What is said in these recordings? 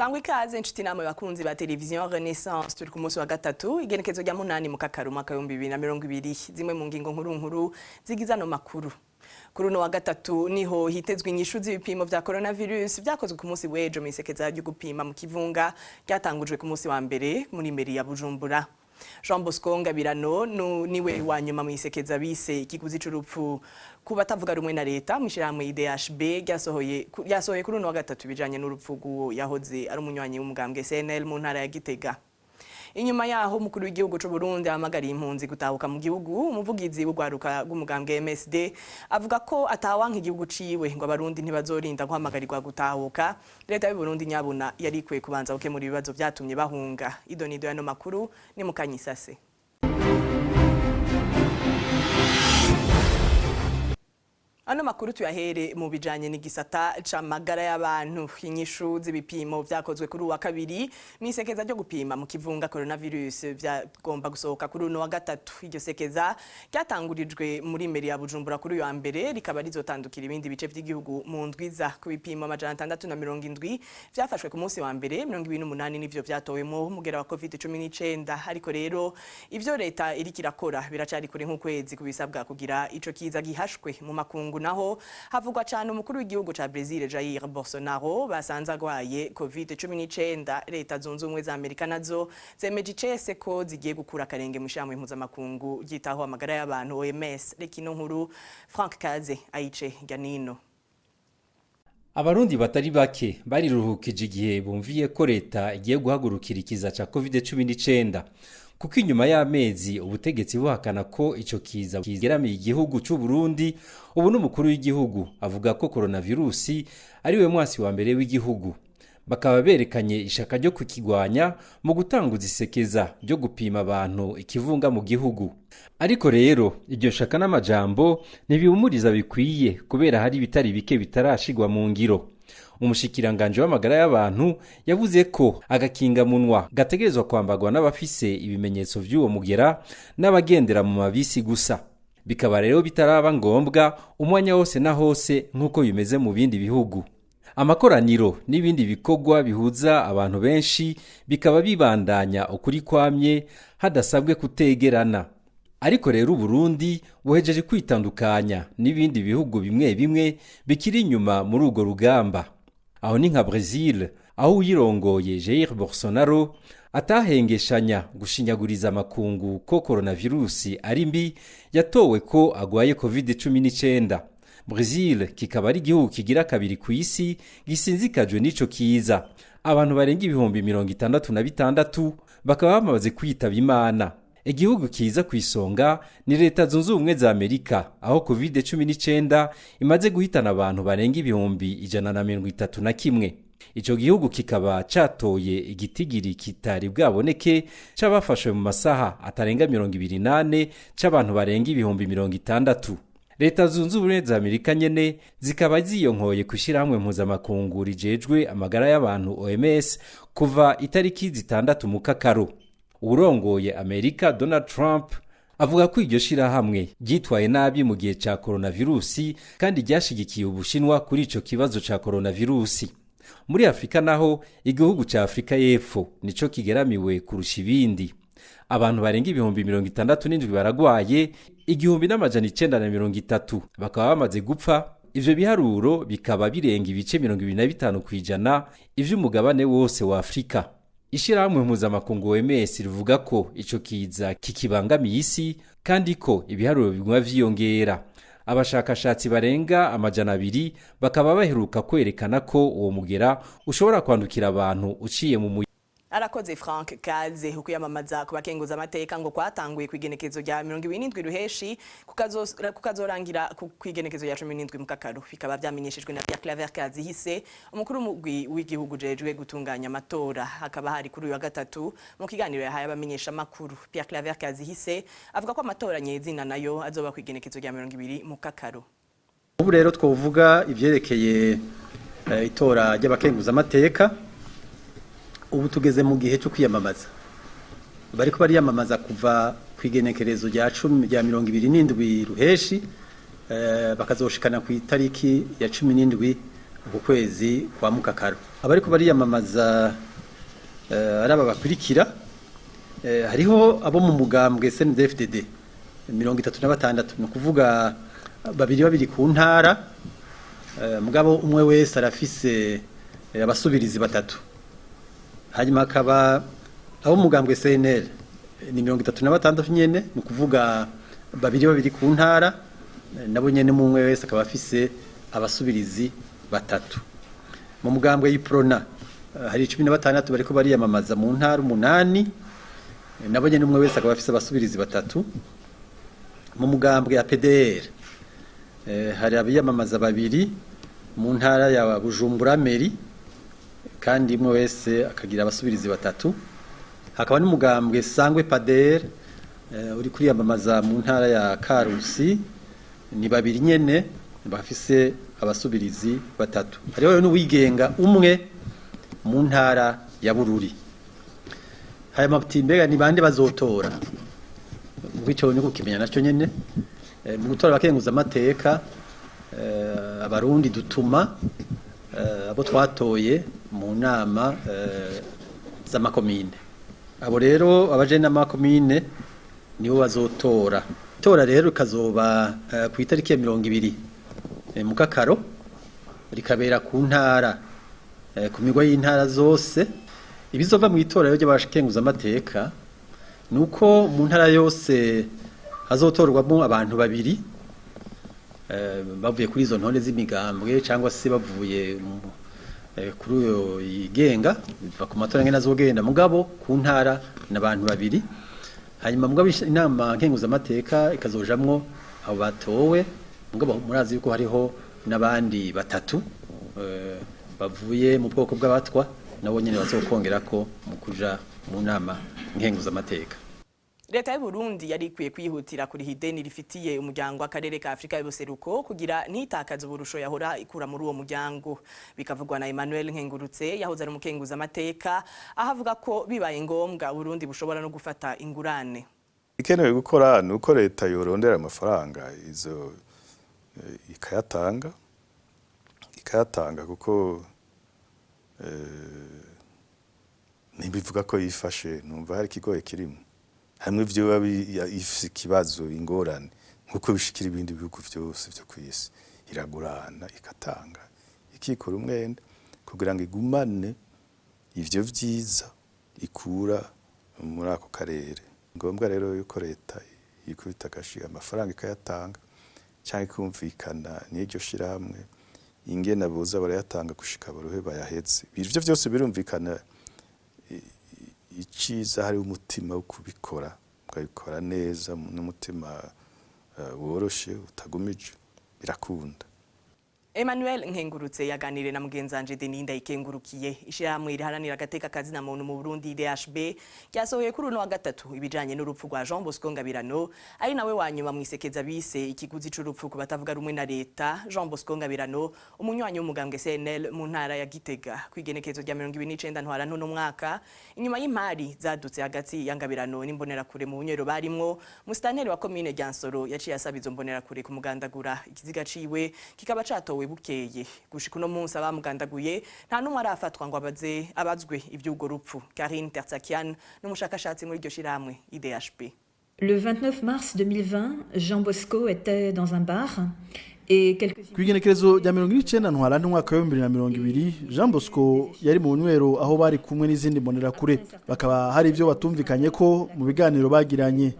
Sangwa ikaze inshuti namwe bakunzi ba Television Renaissance. Turi ku munsi wa gatatu, igenekezo rya 8 mu Kakaru, mwaka 2020. Zimwe mu ngingo nkuru nkuru zigize ano makuru: kuri uno wa gatatu niho hitezwe inyishu z'ibipimo vya coronavirus vyakozwe ku munsi w'ejo mw'isekeza ryo gupima mu kivunga ryatangujwe ku munsi wa mbere muri mairie ya Bujumbura. Jean Bosco Ngabirano niwe wa nyuma mw'isekeza bise ikiguzi c'urupfu ku batavuga rumwe na leta mw'ishirahamwe IDHB ryasohoye kuri uno wa gatatu ibijanye n'urupfu rw'uwo yahoze ari umunywanyi w'umugambwe CNL mu ntara ya Gitega. Inyuma yaho umukuru w'igihugu c'u Burundi ahamagariye impunzi gutahuka mu gihugu, umuvugizi w'urwaruka rw'umugambwe MSD avuga ko atawanka igihugu ciwe, ngo abarundi ntibazorinda guhamagarirwa gutahuka. Leta y'u Burundi nyabuna yari ikwiye kubanza gukemura ibibazo vyatumye bahunga. Idonido y'ano makuru ni mukanyisase. Ano makuru tuyahere mu bijanye n'igisata c'amagara y'abantu. Inyishu z'ibipimo vyakozwe kuri uwa kabiri mw'isekeza ryo gupima mu kivunga coronavirus vyagomba gusohoka kuri uno wa gatatu. Iryo sekeza ryatangurijwe muri mairie ya Bujumbura kuri uyu wa mbere, rikaba rizotandukira ibindi bice vy'igihugu mu ndwiza. Ku bipimo 670 vyafashwe ku munsi wa mbere, 28 nivyo vyatowemwo umugera wa COVID-19. Ariko rero ivyo leta iriko irakora biracari kure nk'ukwezi kubisabwa kugira ico kiza gihashwe. Mu makungu naho havugwa cyane umukuru w'igihugu ca Brazil Jair Bolsonaro basanze agwaye COVID-19. Leta Zunze Ubumwe za Amerika nazo zemeje icese ko zigiye gukura akarenge mu ishirahamwe mpuzamakungu ryitaho amagara y'abantu OMS. Reka ino nkuru Frank Kaze ayice ganino. Abarundi batari bake bariruhukije igihe bumviye ko leta igiye guhagurukira ikiza ca COVID-19, kuko inyuma y'amezi ubutegetsi buhakana ko ico kiza kigeramiye igihugu c'u Burundi, ubu n'umukuru w'igihugu avuga ko coronavirusi ari we mwasi wa mbere w'igihugu. Bakaba berekanye ishaka ryo kukigwanya mu gutanguza isekeza ryo gupima abantu ikivunga mu gihugu. Ariko rero iryo shaka n'amajambo ntibihumuriza bikwiye, kubera hari ibitari bike bitarashigwa mu ngiro. Umushikiranganje w'amagara y'abantu yavuze ko agakingamunwa gategerezwa kwambarwa n'abafise ibimenyetso vy'uwo mugera n'abagendera mu mabisi gusa, bikaba rero bitaraba ngombwa umwanya wose na hose nk'uko bimeze mu bindi bihugu. Amakoraniro n'ibindi bikorwa bihuza abantu benshi bikaba bibandanya ukuri kwamye hadasabwe kutegerana. Ariko rero Uburundi buhejeje kwitandukanya n'ibindi bihugu bimwe bimwe bikiri inyuma muri urwo rugamba. Aho ni nka Brazil, aho uyirongoye Jair Bolsonaro atahengeshanya gushinyaguriza amakungu ko coronavirusi ari mbi, yatowe ko agwaye COVID-19. Brazil kikaba ari igihugu kigira kabiri ku isi gisinzikajwe n'ico kiza, abantu barenga 66,000 bakaba bamaze kwitaba Imana. Igihugu kiza ku isonga ni Leta Zunze Ubumwe za Amerika, aho COVID-19 imaze guhitana abantu barenga 131,000. Ico gihugu kikaba catoye igitigiri kitari bwaboneke c'abafashwe mu masaha atarenga 24 c'abantu barenga 60,000. Leta Zunze Ubumwe za Amerika nyene zikaba ziyonkoye kw'ishirahamwe mpuzamakungu rijejwe amagara y'abantu OMS kuva itariki 6 mu Kakaro. Uwurongoye Amerika Donald Trump avuga ko iryo shirahamwe ryitwaye nabi mu gihe ca coronavirusi kandi ryashigikiye Ubushinwa kuri ico kibazo ca coronavirusi. Muri Afurika naho, igihugu ca Afurika y'Epfo nico kigeramiwe kurusha ibindi. Abantu barenga 67,000 baragwaye, 1930 bakaba bamaze gupfa. Ivyo biharuro bikaba birenga ibice 25% ivy'umugabane wose wa Afurika. Ishirahamwe mpuzamakungu OMS rivuga ko ico kiza kikibangamiye isi kandi ko ibiharuro biguma vyiyongera. Abashakashatsi barenga 200 bakaba baheruka kwerekana ko uwo mugera ushobora kwandukira abantu uciye mu Arakoze Frank Kaze. Ukwiyamamaza ku bakenguza amateka ngo kwatanguye kwigenekezo rya 27 Ruheshi, kukazorangira ku kwigenekezo rya 17 mu Kakaro. Bikaba vyamenyeshejwe na Pierre Claver Kazihise, umukuru w'umugwi w'igihugu jejwe gutunganya amatora. Hakaba hari kuri uyu wa gatatu mu kiganiro yahaye abamenyesha makuru. Pierre Claver Kazihise avuga ko amatora nyezina nayo azoba kwigenekezo rya 20 mu Kakaro. Ubu rero twovuga ivyerekeye itora ry'abakenguzamateka. Ubu tugeze mu gihe cyo kwiyamamaza. Bariko bariyamamaza kuva ku igenekerezo rya 10 rya 27 Ruheshi, bakazoshikana ku itariki ya 17. Uku kwezi kwa mukakaro abariko bariyamamaza ari aba bakurikira: hariho abo mu mugambwe CNDD-FDD 36, ni ukuvuga babiri babiri ku ntara, mugabo umwe wese arafise abasubirizi batatu. Hanyuma hakaba abo mu mugambwe CNL, ni 36 nyene, ni ukuvuga babiri babiri ku ntara, nabo nyene umwe wese akaba afise abasubirizi batatu. Mu mugambwe y'Uprona hari 16 bariko bariyamamaza mu ntara 8, nabo nyene umwe wese akaba afise abasubirizi batatu. Mu mugambwe ya PDR hari abiyamamaza babiri mu ntara ya Bujumbura Mairie, kandi umwe wese akagira abasubirizi batatu. Hakaba n'umugambwe Sangwe PADER uri kuriyamamaza mu ntara ya Karusi, ni babiri nyene bafise abasubirizi batatu. Hariho n'uwigenga umwe mu ntara ya Bururi. Haya mabati, mbega ni bande bazotora? Ubwico ni kukimenya nacyo nyene. Mu gutora abakenguza amateka, abarundi dutuma abo twatoye mu nama z'amakomine. Abo rero abaje n'amakomine nibo bazotora. Itora rero rikazoba ku itariki ya 20 mukakaro, rikabera ku ntara, ku migwa y'intara zose. Ibizova mu itora rero ry'abakenguza amateka nuko mu ntara yose hazotorwamo abantu babiri bavuye kuri izo ntonde z'imigambwe cyangwa se bavuye kuri uyo yigenga, biva ku matora ngene azogenda, mugabo ku ntara n'abantu babiri. Hanyuma mugabo inama nkenguzamateka ikazojamwo abo batowe, mugabo murazi yuko hariho n'abandi batatu bavuye mu bwoko bw'abatwa, nabo nyene bazokongerako mu kuja mu nama nkenguzamateka. Leta y'u Burundi yari ikwiye kwihutira kuriha ideni rifitiye umuryango w'akarere ka Afrika y'ubuseruko kugira ntitakaze uburusho yahora ikura muri uwo muryango. Bikavugwa na Emmanuel Nkengurutse, yahoze ari umukenguza amateka, aho avuga ko bibaye ngombwa Burundi bushobora no gufata ingurane. Ikenewe gukora ni uko leta yorondera amafaranga izo ikayatanga, kuko ntibivuga ko yifashe. Numva hari ikigoye kirimo hamwe ivyo ifise ikibazo, ingorane nkuko bishikira ibindi bihugu vyose vyo kw'isi, iragurana ikatanga, ikikora umwenda kugira ngo igumane ivyo vyiza ikura muri ako karere. Ngombwa rero yuko leta yikubita agashi, amafaranga ikayatanga, cyangwa ikumvikana n'iryo shirahamwe ingene boza barayatanga gushika baruhe bayaheze. Ivyo vyose birumvikana. Iciza hari umutima wo kubikora, ukabikora neza n'umutima woroshe utagumije, birakunda. Emmanuel Nkengurutse yaganiriye na mugenzanje Denis Ndayikengurukiye. Ishirahamwe riharanira agateka kazina muntu mu Burundi, IDHB, ryasohoye kuri uno wa gatatu ibijanye n'urupfu rwa Jean Bosco Ngabirano, ari nawe wa nyuma mwisekeza bise ikiguzi c'urupfu ku batavuga rumwe na leta. Jean Bosco Ngabirano, umunywanyi w'umugambwe CNL mu ntara ya Gitega, kwigenekezo rya 29 ntwarante no mwaka, inyuma y'impari zadutse hagati ya Ngabirano n'imbonerakure mu bunywero barimwo, musitanteri wa komine Ryansoro yaciye asaba izo mbonerakure kumugandagura, ikiziga ciwe kikaba catowe bukeye. Gushika uno munsi abamugandaguye nta numwe arafatwa ngo abaze abazwe ivy'urwo rupfu. Karine Tertsakian n'umushakashatsi muri iryo shirahamwe IDHB. Le 29 mars 2020, Jean Bosco était dans un bar et quelques Kw'igenekerezo rya 29 ntwarante umwaka wa 2020, Jean Bosco yari mu bunywero aho bari kumwe n'izindi mbonerakure, bakaba hari ibyo batumvikanye ko mu biganiro bagiranye.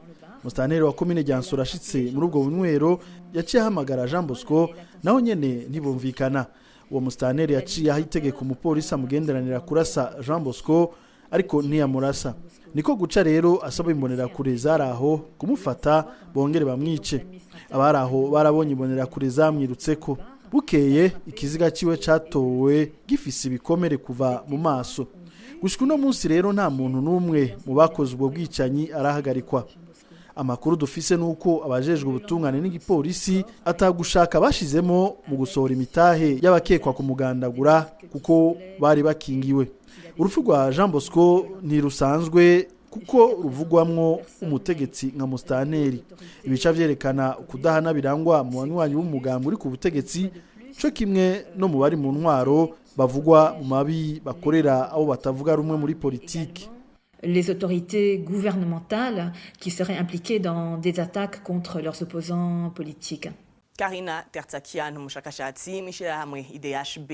Musitanteri wa komine Ryansoro ashitse muri ubwo bunywero yaciye ahamagara Jean Bosco, naho nyene ntibumvikana. Uwo musitanteri yaciye aho itegeka umupolisi amugenderanira kurasa Jean Bosco, ariko ntiyamurasa. Niko guca rero asaba imbonerakure zari aho kumufata bongere bamwice. Abari aho barabonye imbonerakure zamwirutseko. Bukeye ikiziga ciwe catowe gifise ibikomere kuva mu maso. Gushika uno munsi rero nta muntu n'umwe mu bakoze ubwo bwicanyi arahagarikwa. Amakuru dufise nuko abajejwe ubutungane n'igipolisi atagushaka bashizemo mu gusohora imitahe y'abakekwa kumugandagura, kuko bari bakingiwe. Urupfu rwa Jean Bosco ntirusanzwe, kuko ruvugwamwo umutegetsi nka musitanteri, ibica vyerekana kudahana birangwa mu banywanyi b'umugambi uri ku butegetsi, Co kimwe no mu bari mu ntwaro bavugwa mu mabi bakorera abo batavuga rumwe muri politiki. Les autorités gouvernementales qui seraient impliquées dans des attaques contre leurs opposants politiques. Karina Tertsakian, umushakashatsi mw'ishirahamwe IDHB,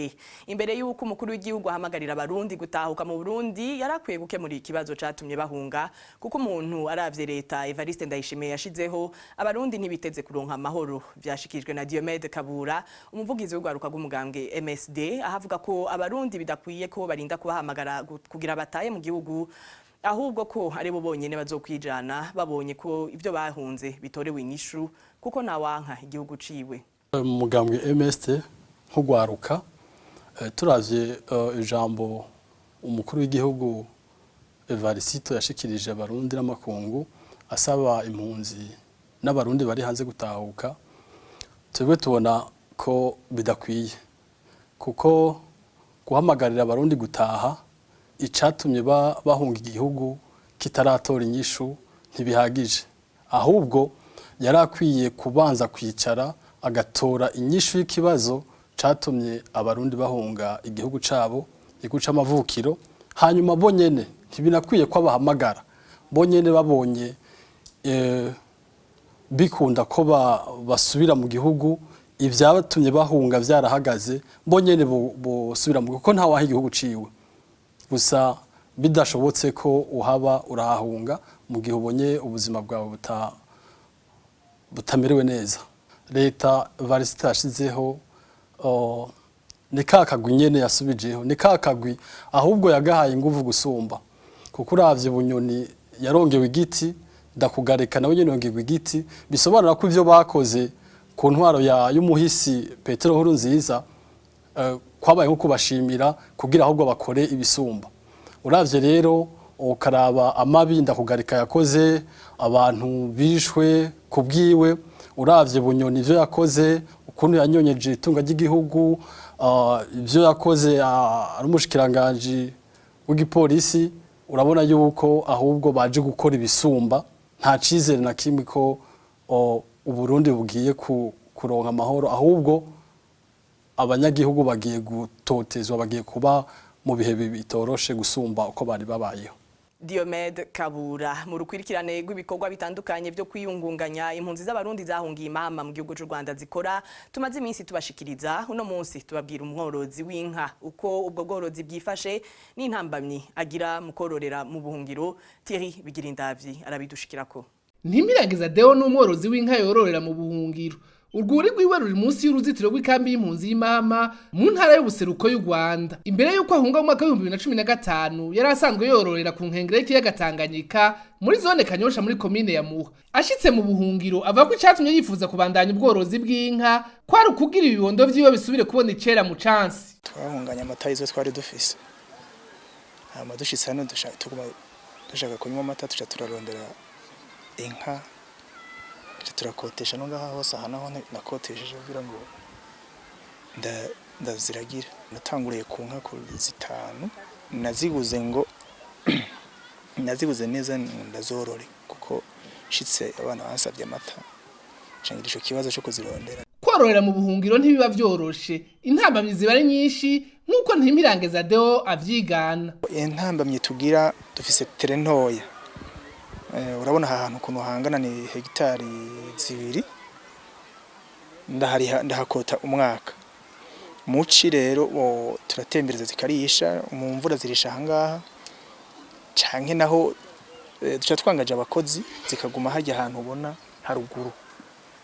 imbere y'uko umukuru w'igihugu ahamagarira Abarundi gutahuka mu Burundi, yarakwiye gukemura ikibazo catumye bahunga, kuko umuntu aravye leta Evariste Ndayishimiye yashizeho, Abarundi ntibiteze kuronka amahoro. Vyashikijwe na Diomede Kabura, umuvugizi w'urwaruka rw'umugambwe MSD, ahavuga ko Abarundi bidakwiye ko barinda kubahamagara kugira bataye mu gihugu, ahubwo ko ari bo bonyene bazokwijana babonye ko ivyo bahunze bitorewe inyishu, kuko ntawanka igihugu ciwe. Umugambwe MSD nk'urwaruka, turavye ijambo umukuru w'igihugu Evariste yashikirije Abarundi n'amakungu asaba impunzi n'Abarundi bari hanze gutahuka, twebwe tubona ko bidakwiye, kuko guhamagarira Abarundi gutaha icatumye bahunga igihugu kitaratora inyishu ntibihagije. Ahubwo yari akwiye kubanza kwicara agatora inyishu y'ikibazo catumye Abarundi bahunga igihugu cabo, igihugu c'amavukiro. Hanyuma bo nyene ntibinakwiye ko abahamagara, bo nyene babonye bikunda ko basubira mu gihugu, ibyatumye bahunga vyarahagaze, bo nyene bosubira mu gihugu, kuko ntawaha igihugu ciwe. Gusa bidashobotse ko uhaba, urahahunga mu gihe ubonye ubuzima bwawe butamerewe neza. Leta Evariste yashizeho ni ka kagwi nyene yasubijeho, ni ka kagwi ahubwo yagahaye inguvu gusumba, kuko uravye Bunyoni yarongewe igiti, Ndakugareka nawe nyene yongerwa igiti, bisobanura ko ivyo bakoze ku ntwaro ya y'umuhisi Petero Nkurunziza kwabaye nko kubashimira kugira ahubwo bakore ibisumba. Uravye rero ukaraba amabi Ndakugarika yakoze, abantu bishwe kubwiwe, uravye Bunyoni ivyo yakoze, ukuntu yanyonyeje itunga ry'igihugu, ivyo yakoze ari umushikiranganji w'igipolisi, urabona yuko ahubwo baje gukora ibisumba. Nta cizere na kimwe ko Uburundi bugiye kuronka amahoro, ahubwo abanyagihugu bagiye gutotezwa, bagiye kuba mu bihe bitoroshe gusumba uko bari babayeho. Diomede Kabura, mu rukwirikirane rw'ibikorwa bitandukanye byo kwiyungunganya impunzi z'Abarundi zahungiye Imahama mu gihugu cy'u Rwanda zikora, tumaze iminsi tubashikiriza, uno munsi tubabwira umworozi w'inka, uko ubwo bworozi bwifashe n'intambamyi agira mu kororera mu buhungiro. Thierry Bigirindavyi arabidushikirako. Ntimirangiza Deo ni umworozi w'inka yororera mu buhungiro. Urwuri rwiwe ruri munsi y'uruzitiro rw'ikambi y'impunzi y'Imahama mu ntara y'ubuseruko y'u Rwanda. Imbere y'uko ahunga mu mwaka w'2015, yari asanzwe yororera ku nkengero y'ikiyaga Tanganyika muri zone Kanyosha muri komine ya Muha. Ashitse mu buhungiro, avuga ko icatumye yifuza kubandanya ubworozi bw'inka kwari ukugira ibibondo vyiwe bisubire kubona icera mu cansi. Twahunganye amata izo twari dufise, hama dushitse hano tuguma dushaka kunywa amata, tuca turarondera inka, tuca turakotesha no ngaha hose. Aha naho nakotesheje kugira ngo ndaziragira. Natanguriye ku nka ku zitanu naziguze, ngo naziguze neza ndazorore, kuko nshitse abana bansabye amata, ncangira ico kibazo co kuzirondera. Kororera mu buhungiro ntibiba vyoroshe, intambamyi ziba ari nyinshi nk'uko Ntimirangeza Deo avyigana. Intambamyi tugira, dufise terrain ntoya. Urabona aha hantu ukuntu hangana, ni hegitari 2, ndahariha ndahakota umwaka. Muci rero turatembereza zikarisha, mu mvura zirisha ahangaha, canke naho duca twangaje abakozi zikaguma hajya ahantu ubona haruguru.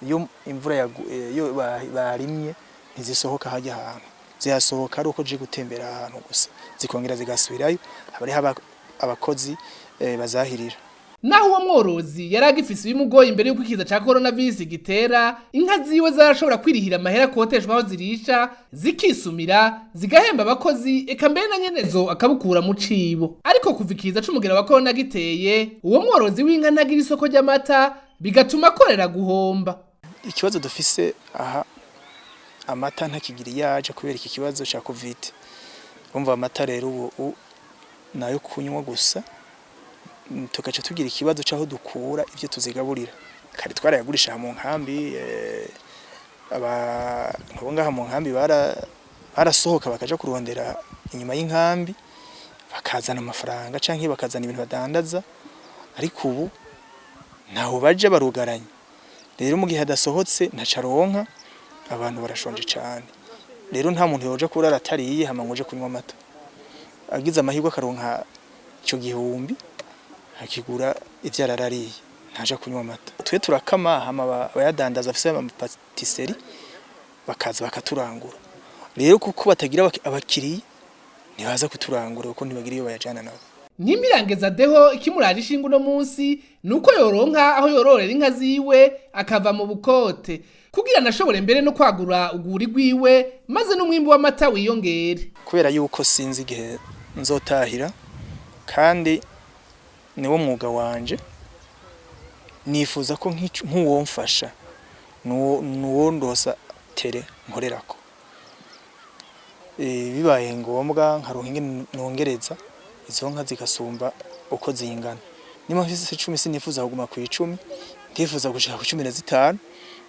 Iyo imvura iyo barimye ntizisohoka hajya ahantu, zihasohoka ari uko je gutembera ahantu gusa, zikongera zigasubirayo. Haba hariho abakozi bazahirira. Naho uwo mworozi yari agifise ibimugoye imbere y'uko ikiza ca coronavirus gitera, inka ziwe zarashobora kwirihira amahera akoteshwa aho zirisha, zikisumira, zigahemba abakozi, eka mbere na nyenezo akabukura mu cibo. Ariko kuva ikiza c'umugera wa corona giteye, uwo mworozi w'inka ntagira isoko ry'amata, bigatuma akorera guhomba. Ikibazo dufise aha, amata ntakigira iyo aje kubera iki kibazo ca Covid. Urumva amata rero ubu nayo kunywa gusa, tugaca tugira ikibazo c'aho dukura ivyo tuzigaburira. Kare twarayagurisha mu nkambi. Abantu bo ngaha mu nkambi barasohoka bakaja kurondera inyuma y'inkambi, bakazana amafaranga canke bakazana ibintu badandaza, ariko ubu ntaho baja, barugaranye. Rero mu gihe adasohotse ntaco aronka, abantu barashonje cane. Rero nta muntu yoja kurara atariye hama ngo uje kunywa amata. Agize amahirwe akaronka ico 1000 akigura ivyo ararariye, ntaja kunywa amata. Twe turakama, hama abayadandaza afise ama pâtisserie bakaza bakaturangura. Rero kuko batagira abakiriya, ntibaza kuturangura kuko ntibagira iyo bayajana nabo. Ntimirangeza Deho, ikimuraje ishinga uno munsi ni uko yoronka aho yororera inka ziwe akava mu bukote, kugira anashobore mbere no kwagura urwuri rwiwe, maze n'umwimbu w'amata wiyongere. Kubera yuko sinzi igihe nzotahira, kandi niwo mwuga wanje, nifuza ko nk'uwomfasha nuwo ndosa terrain nkorerako. Bibaye ngombwa nkaronka ingene nongereza izo nka zigasumba uko zingana. Niba mfise 10, sinifuza kuguma ku 10, ndifuza gushika ku 15.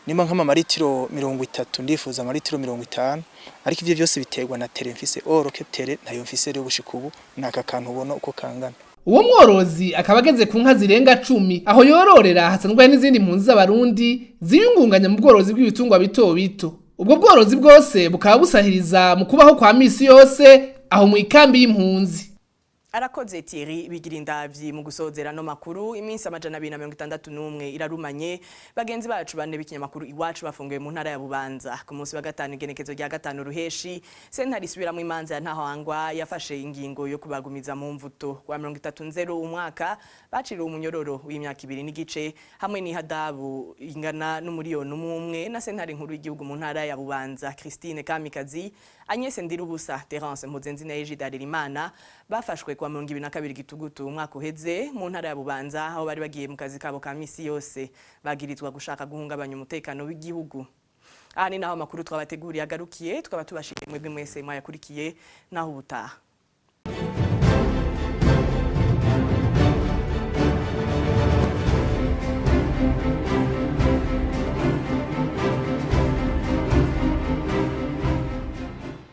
Nimba nkama amaritiro 30, ndifuza amaritiro 50, ariko ivyo vyose biterwa na terrain mfise. Alors que terrain ntayo mfise rero gushika ubu, naka kantu ubona uko kangana. Uwo mworozi akaba ageze ku nka zirenga 10. Aho yororera hasanzwe hari n'izindi mpunzi z'Abarundi ziyungunganya mu bworozi bw'ibitungwa bito bito. Ubwo bworozi bwose bukaba busahiriza mu kubaho kwa misi yose aho mu ikambi y'impunzi. Arakoze Thierry Bigirindavyi. Mu gusozera no makuru, iminsi 261 irarumanye bagenzi bacu bane b'ikinyamakuru Iwacu bafungiwe mu ntara ya Bubanza. Ku munsi wa gatanu, igenekezo rya 5 Ruheshi, sentare isubiramwo imanza ya Ntahangwa yafashe ingingo yo kubagumiza mu mvuto. Kwa 30 Nzero umwaka baciriwe umunyororo w'imyaka 2 n'igice hamwe n'ihadabu ingana n'1 miliyoni na sentare nkuru y'igihugu mu ntara ya Bubanza. Christine Kamikazi, Agnes Ndirubusa, Terence Mpuzenzi na Egide Harerimana bafashwe kwa 22 Gitugutu umwaka uheze mu ntara ya Bubanza, aho bari bagiye mu kazi kabo ka misi yose. Bagirizwa gushaka guhungabanya umutekano w'igihugu. Aha ni naho amakuru twabateguriye agarukiye. Tukaba tubashimiye mwebwe mwese mwayakurikiye. Naho ubutaha.